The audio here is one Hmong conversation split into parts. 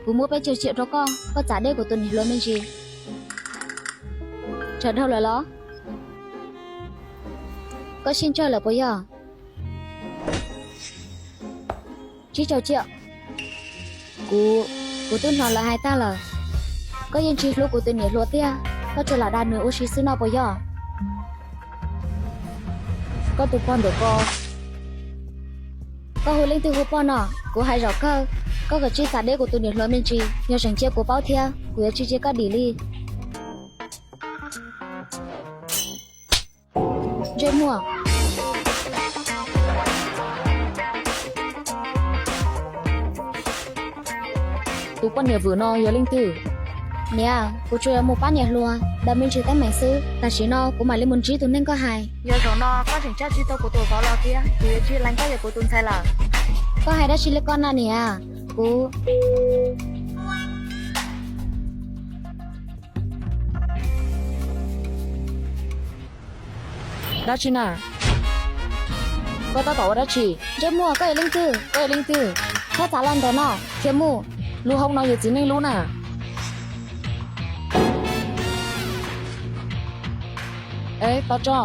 Kuv muab peb caug tsiam rau koj, koj txav deb kuv tus niam hluas me ntsis. Tsawg dhau lawm los? Koj sib ntsawj lawm puas yog? Tsib caug tsiam. Kuv, kuv twb hnov lawv hais tag lawm. Koj yeej tsis hlub kuv tus niam hluas tiag, koj tsuas lam dag nws ua si xwb no puas yog? Koj tus pog ntawm ko, koj hu leej twg hu pog no? Kuv hais zaum kawg, koj kav tsij txav deb kuv tus niam hluas me ntsis, yog tseem cia kuv paub thiab kuv yuav tsis cia koj dim li. Ntsej muag. Tus poj niam vwm no yog leej twg? Niam, kuv tsuas yog mus pab niam hluas daws me ntsis teeb meem xwb. Tam sim no kuv mam li mus ntsib tus neeg koj hais. Yog zaum no koj tseem tsa tsis tau kuv tus vauv los thiab, kuv yuav tsis lees koj yog kuv tus ntxhais lawm. Koj hais dab tsi li ko na niam? Kuv Dab tsi na? Koj tab tom ua dab tsi? Ntsej muag, koj yog leej twg? Koj yog leej twg? Koj txav los ntawm no, khiav mus. Lub hoob no yog txiv neej lub na. Es tos tso.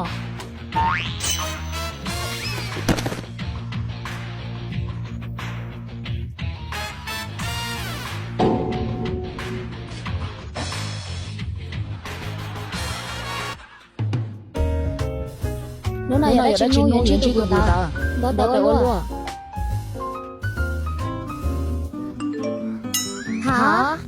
Hnub no yog dab tsi hnub yuav ntsib tus vwm ntawd? Npau taws ua luaj. Hab,